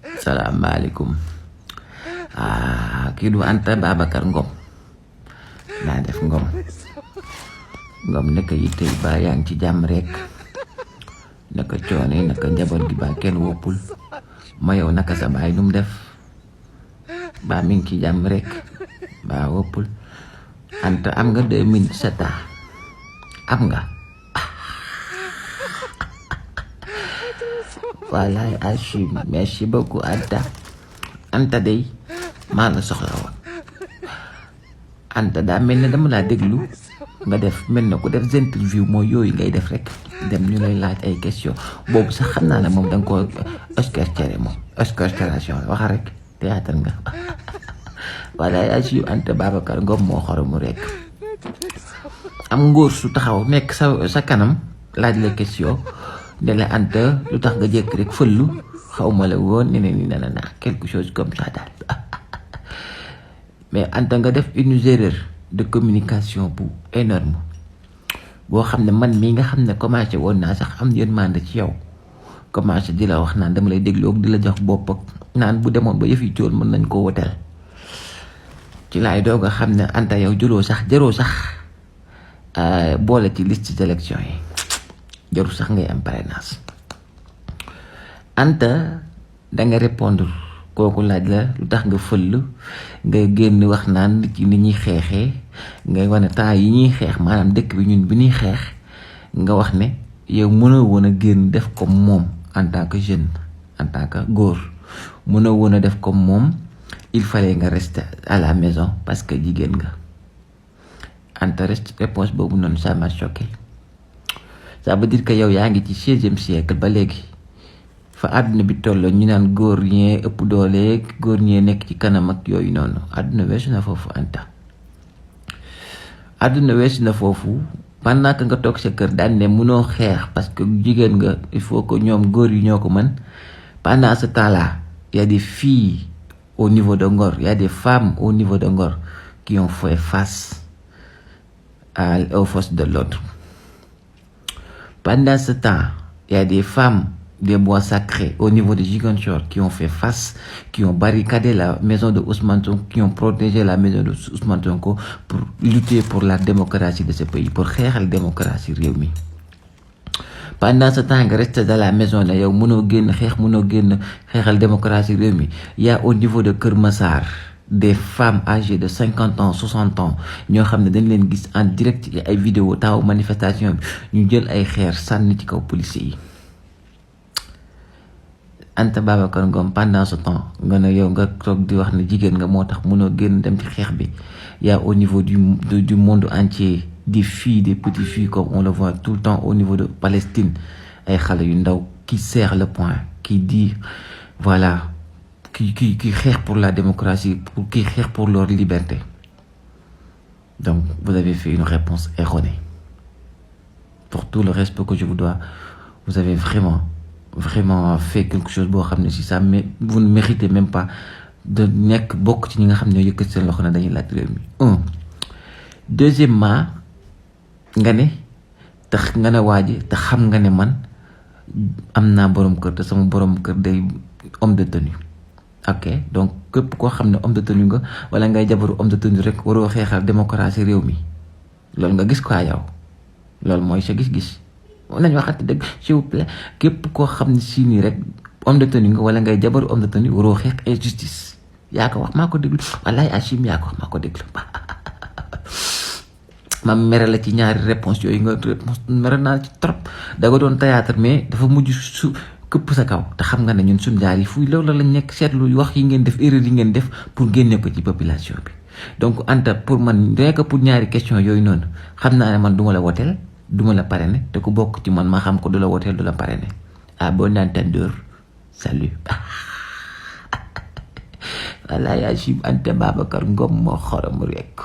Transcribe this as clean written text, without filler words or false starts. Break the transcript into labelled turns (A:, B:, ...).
A: Salaamaaleykum. Kii du Anta Babacar Ngom. Naa def Ngom naka yitte ba yaa ngi ci jàmm rek, naka coono yi, naka njaboot gi ba kenn woppul ma yow naka sa baay lu mu def ba mi ngi ci jàmm rek ba woppul. Anta am nga 2 minutes sa temps am nga. Wallaay Achim, merci beaucoup Anta day maa la soxla woon. Anta daa mel ne dama laa déglu nga def mel na ko def interview mooy yooyu ngay def rek dem ñu lay laaj ay question boobu sax xam naa ne moom danga ko oscarcéré moom oscarcération la waxa rek théâtre nga. Wallaay Achim Anta Babacar Ngom moo xoromu rek. Am ngóor su taxaw nekk sa kanam laaj la question ne la Anta lu tax nga jékk rek fëllu xaw ma la woon ne ni na quelque chose comme ça daal. Mais Anta nga def une erreur de communication bu énorme boo xam ne man mii nga xam ne commencé woon naa sax am yërmande ci yow, commencé di la wax naan dama lay déglu ak di la jox bopp ak naan bu demoon ba yëf yi cool mën nañ koo woteel ci laay doog a xam ne Anta yow jaroo sax boole ci liste d'élection yi, jarul sax ngay am parrainage. Anta da nga répondre kooku laaj la lu tax nga fëll nga génn wax naan nit ñi ñuy xeexee ngay wane temps yi ñuy xeex maanaam dëkk bi ñun bi ñuy xeex nga wax ne yow mënoo woon a génn def comme moom en tant que jeune, en tant que góor mënoo woon a def comme moom, il fallait nga rester à la maison parce que jigéen nga. Anta reste réponse boobu noonu ça m'a choqué. Ça veut dire que yow yaa ngi ci 16e siècle ba léegi fa àdduna bi tolloo ñu naan góor ñee ëpp doole, góor ñee nekk ci kanam ak yooyu noonu. Àdduna weesu na foofu Anta, àdduna weesu na foofu. Pendant que nga toog sa kër daan ne mënoo xeex parce que jigéen nga, il faut que ñoom góor yi ñoo ko mën. Pendant ce temps-là y a des filles au niveau de Ngor, y a des femmes au niveau de Ngor qui ont fait face aux forces de l'ordre. Pendant ce temps, il y a des femmes des bois sacrés au niveau de Ziguinchor qui ont fait face, qui ont barricadé la maison de Ousmane Sonko, qui ont protégé la maison de Ousmane Sonko pour lutter pour la démocratie de ce pays, pour xeexal démocratie réew mi. Pendant ce temps nga resté dans la maison la yow mënoo génn xeex, mënoo génn xeexal démocratie réew mi. Il y a au niveau de Kër Massar des femmes âgées de 50 ans 60 ans ñoo xam ne dañ leen gis en direct ci ay vidéo taw manifestation bi ñu jël ay xeer sànni ci kaw policiers yi. Anta Babacar Ngom pendant ce temps nga ne yow nga toog di wax ne jigéen nga moo tax mënoo génn dem ci xeex bi. Il y a au niveau du monde entier des filles, des petites filles comme on le voit tout le temps au niveau de Palestine, ay xale yu ndaw qui serrent le poing, qui dit voilà, qui xeex pour la démocratie, qui xeex pour leur liberté. Donc vous avez fait une réponse erronée. Pour tout le respect que je vous dois, vous avez vraiment fait quelque chose boo xam ne si ça, mais vous ne méritez même pas de nekk bokk ci ñi nga xam ne yëkkat seen loxo na dañuy laaj réew mi. Deuxièmement nga ne tax nga ne waaji te xam nga ne man am naa borom kër te sama borom kër day homme de tenue. Ok, donc képp koo xam ne homme de tenue nga wala ngay jabaru homme de tenue rek waroo xeexal démocratie réew mi, loolu nga gis quoi yow, loolu mooy sa gis-gis. nañ waxati dëgg s'il vous plaît. Képp koo xam ne si nii rek homme de tenue nga wala ngay jabaru homme de tenue waroo xeex injustice. yaa ko wax maa ko déglu, wallaay Achim yaa ko wax maa ko déglu. ma mere la ci ñaari réponse yooyu nga réponse mere naa ci trop. da nga doon théâtre mais dafa mujj su këpp sa kaw te xam nga ne ñun suñ jaar yi fuy loolu lañ nekk seetlu wax yi ngeen def, erreur yi ngeen def pour génne ko ci population bi. Donc Anta pour man rien que pour ñaari question yooyu noonu xam naa ne man duma la woteel, duma la parrainer te ku bokk ci man ma xam ko du la woteel du la parrainer. À bon entendeur, salut. Wallaay Achim Anta Babacar Ngom moo xorom rek.